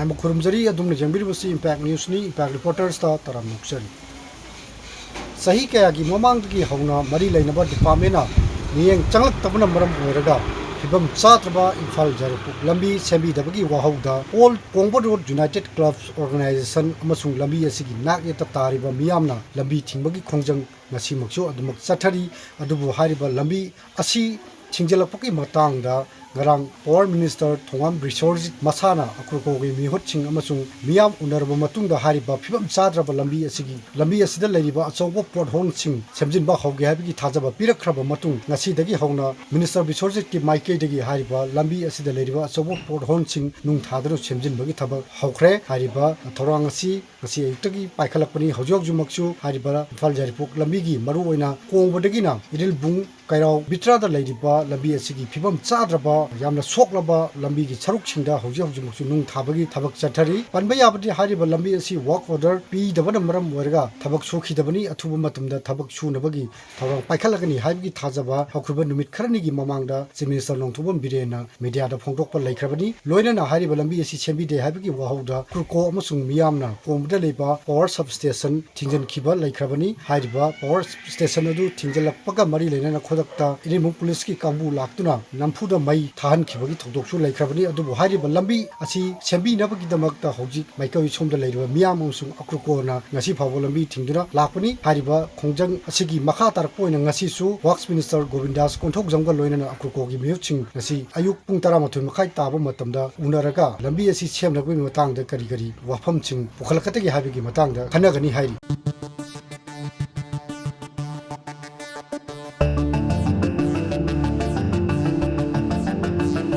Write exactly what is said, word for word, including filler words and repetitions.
ꯌꯥꯝꯅ ꯈꯨꯔꯨꯝꯖꯔꯤ, ꯑꯗꯣꯝꯅ ꯌꯦꯡꯕꯤꯔꯤꯕꯁꯤ Impact Newsꯅꯤ꯫ Impact Reportersꯇ ꯇꯔꯥꯝꯅ ꯑꯣꯛꯆꯔꯤ꯫ ꯆꯍꯤ ꯀꯌꯥꯒꯤ ꯃꯃꯥꯡꯗꯒꯤ ꯍꯧꯅ ꯃꯔꯤ ꯂꯩꯅꯕ departmentꯅ ꯃꯤꯠꯌꯦꯡ ꯆꯪꯂꯛꯇꯕꯅ ꯃꯔꯝ ꯑꯣꯏꯔꯒ ꯐꯤꯕꯝ ꯆꯥꯗ꯭ꯔꯕ ꯏꯝꯐꯥꯜ ꯌꯥꯏꯔꯤꯄꯣꯛ ꯂꯝꯕꯤ ꯁꯦꯝꯕꯤꯗꯕꯒꯤ ꯋꯥꯍꯧꯗ All Kongba Road United Clubs Organization ꯑꯃꯁꯨꯡ ꯂꯝꯕꯤ ꯑꯁꯤꯒꯤ ꯅꯥꯛ ꯌꯦꯠꯇ ꯇꯥꯔꯤꯕ ꯃꯤꯌꯥꯝꯅ ꯂꯝꯕꯤ ꯊꯤꯡꯕꯒꯤ ꯈꯣꯡꯖꯪ ꯉꯁꯤꯃꯛꯁꯨ ꯑꯗꯨꯃꯛ ꯆꯠꯊꯔꯤ꯫ ꯑꯗꯨꯕꯨ ꯍꯥꯏꯔꯤꯕ ꯂꯝꯕꯤ ꯑꯁꯤ ꯊꯤꯡꯖꯤꯜꯂꯛꯄꯒꯤ ꯃꯇꯥꯡꯗ ꯉꯔꯥꯡ Power Minister ꯊꯣꯉꯥꯝ ꯕꯤꯁ꯭ꯋꯔꯖꯤꯠ ꯃꯁꯥꯅ ꯑꯀ꯭ꯔꯨꯀꯣꯒꯤ ꯃꯤꯍꯨꯠꯁꯤꯡ ꯑꯃꯁꯨꯡ ꯃꯤꯌꯥꯝ ꯎꯅꯔꯕ ꯃꯇꯨꯡꯗ ꯍꯥꯏꯔꯤꯕ ꯐꯤꯕꯝ ꯆꯥꯗ꯭ꯔꯕ ꯂꯝꯕꯤ ꯑꯁꯤꯒꯤ, ꯂꯝꯕꯤ ꯑꯁꯤꯗ ꯂꯩꯔꯤꯕ ꯑꯆꯧꯕ potholeꯁꯤꯡ ꯁꯦꯝꯖꯤꯟꯕ ꯍꯧꯒꯦ ꯍꯥꯏꯕꯒꯤ ꯊꯥꯖꯕ ꯄꯤꯔꯛꯈ꯭ꯔꯕ ꯃꯇꯨꯡ, ꯉꯁꯤꯗꯒꯤ ꯍꯧꯅ Minister ꯕꯤꯁ꯭ꯋꯔꯖꯤꯠꯀꯤ ꯃꯥꯏꯀꯩꯗꯒꯤ ꯍꯥꯏꯔꯤꯕ ꯂꯝꯕꯤ ꯑꯁꯤꯗ ꯂꯩꯔꯤꯕ ꯑꯆꯧꯕ potholeꯁꯤꯡ ꯅꯨꯡ ꯊꯥꯗꯨꯅ ꯁꯦꯝꯖꯤꯟꯕꯒꯤ ꯊꯕꯛ ꯍꯧꯈ꯭ꯔꯦ꯫ ꯍꯥꯏꯔꯤꯕ ꯊꯧꯔꯥꯡ ꯑꯁꯤ ꯉꯁꯤ ꯑꯌꯨꯛꯇꯒꯤ ꯄꯥꯏꯈꯠꯂꯛꯄꯅꯤ꯫ ꯍꯧꯖꯤꯛ ꯍꯧꯖꯤꯛꯃꯛꯁꯨ ꯍꯥꯏꯔꯤꯕ ꯏꯝꯐꯥꯜ ꯌꯥꯏꯔꯤꯄꯣꯛ ꯂꯝꯕꯤꯒꯤ ꯃꯔꯨꯑꯣꯏꯅ ꯀꯣꯡꯕꯗꯒꯤꯅ ꯏꯔꯤꯜꯕꯨꯡ ꯀꯩꯔꯥꯎ ꯕꯤꯇ꯭ꯔꯥꯗ ꯂꯩꯔꯤꯕ ꯂꯝꯕꯤ ꯑꯁꯤꯒꯤ ꯐꯤꯕꯝ ꯆꯥꯗ꯭ꯔꯕ, ꯌꯥꯝꯅ ꯁꯣꯛꯂꯕ ꯂꯝꯕꯤꯒꯤ ꯁꯔꯨꯛꯁꯤꯡꯗ ꯍꯧꯖꯤꯛ ꯍꯧꯖꯤꯛꯃꯛꯁꯨ ꯅꯨꯡ ꯊꯥꯕꯒꯤ ꯊꯕꯛ ꯆꯠꯊꯔꯤ꯫ ꯄꯟꯕ ꯌꯥꯕꯗꯤ ꯍꯥꯏꯔꯤꯕ ꯂꯝꯕꯤ ꯑꯁꯤ work order ꯄꯤꯗꯕꯅ ꯃꯔꯝ ꯑꯣꯏꯔꯒ ꯊꯕꯛ ꯁꯨꯈꯤꯗꯕꯅꯤ꯫ ꯑꯊꯨꯕ ꯃꯇꯝꯗ ꯊꯕꯛ ꯁꯨꯅꯕꯒꯤ ꯊꯧꯔꯥꯡ ꯄꯥꯏꯈꯠꯂꯒꯅꯤ ꯍꯥꯏꯕꯒꯤ ꯊꯥꯖꯕ ꯍꯧꯈꯤꯕ ꯅꯨꯃꯤꯠ ꯈꯔꯅꯤꯒꯤ ꯃꯃꯥꯡꯗ Chief Minister ꯅꯣꯡꯊꯣꯝꯕꯝ ꯕꯤꯔꯦꯟꯅ media ꯗ ꯐꯣꯡꯗꯣꯛꯄ ꯂꯩꯈ꯭ꯔꯕꯅꯤ꯫ ꯂꯣꯏꯅꯅ ꯍꯥꯏꯔꯤꯕ ꯂꯝꯕꯤ ꯑꯁꯤ ꯁꯦꯝꯕꯤꯗꯦ ꯍꯥꯏꯕꯒꯤ ꯋꯥꯍꯧꯗ ꯀ꯭ꯔꯨꯀꯣ ꯑꯃꯁꯨꯡ ꯃꯤꯌꯥꯝꯅ ꯀꯣꯡꯕꯗ ꯂꯩꯕ power substation ꯊꯤꯡꯖꯤꯟꯈꯤꯕ ꯂꯩꯈ꯭ꯔꯕꯅꯤ꯫ ꯍꯥꯏꯔꯤꯕ power station ꯑꯗꯨ ꯊꯤꯡꯖꯤꯜꯂꯛꯄꯒ ꯃꯔꯤ ꯂꯩꯅꯅ ꯈꯨꯗꯛꯇ ꯏꯔꯤꯜꯕꯨꯡ ꯄꯨꯂꯤꯁꯀꯤ ꯀꯥꯡꯕꯨ ꯂꯥꯛꯇꯨꯅ ꯅꯝꯐꯨꯗ ꯃꯩ ꯊꯥꯍꯟꯈꯤꯕꯒꯤ ꯊꯧꯗꯣꯛꯁꯨ ꯂꯩꯈ꯭ꯔꯕꯅꯤ꯫ ꯑꯗꯨꯕꯨ ꯍꯥꯏꯔꯤꯕ ꯂꯝꯕꯤ ꯑꯁꯤ ꯁꯦꯝꯕꯤꯅꯕꯒꯤꯗꯃꯛꯇ ꯍꯧꯖꯤꯛ ꯃꯥꯏꯀꯩ ꯁꯣꯝꯗ ꯂꯩꯔꯤꯕ ꯃꯤꯌꯥꯝ ꯑꯃꯁꯨꯡ ꯑꯀ꯭ꯔꯨꯀꯣꯅ ꯉꯁꯤ ꯐꯥꯎꯕ ꯂꯝꯕꯤ ꯊꯤꯡꯗꯨꯅ ꯂꯥꯛꯄꯅꯤ꯫ ꯍꯥꯏꯔꯤꯕ ꯈꯣꯡꯖꯪ ꯑꯁꯤꯒꯤ ꯃꯈꯥ ꯇꯥꯔꯛꯄ ꯑꯣꯏꯅ ꯉꯁꯤꯁꯨ Works Minister ꯒꯣꯕꯤꯟꯗꯥꯁ ꯀꯣꯟꯊꯧꯖꯝꯒ ꯂꯣꯏꯅꯅ ꯑꯀ꯭ꯔꯨꯀꯣꯒꯤ ꯃꯤꯍꯨꯠꯁꯤꯡ ꯉꯁꯤ ꯑꯌꯨꯛ ꯄꯨꯡ ꯇꯔꯥꯃꯥꯊꯣꯏ ꯃꯈꯥꯏ ꯇꯥꯕ ꯃꯇꯝꯗ ꯎꯅꯔꯒ ꯂꯝꯕꯤ ꯑꯁꯤ ꯁꯦꯝꯅꯕꯒꯤ ꯃꯇꯥꯡꯗ ꯀꯔꯤ ꯀꯔꯤ ꯋꯥꯐꯝꯁꯤꯡ ꯄꯨꯈꯠꯂꯛꯀꯗꯒꯦ ꯍꯥꯏꯕꯒꯤ ꯃꯇꯥꯡꯗ ꯈꯟꯅꯒꯅꯤ ꯍꯥꯏꯔꯤ꯫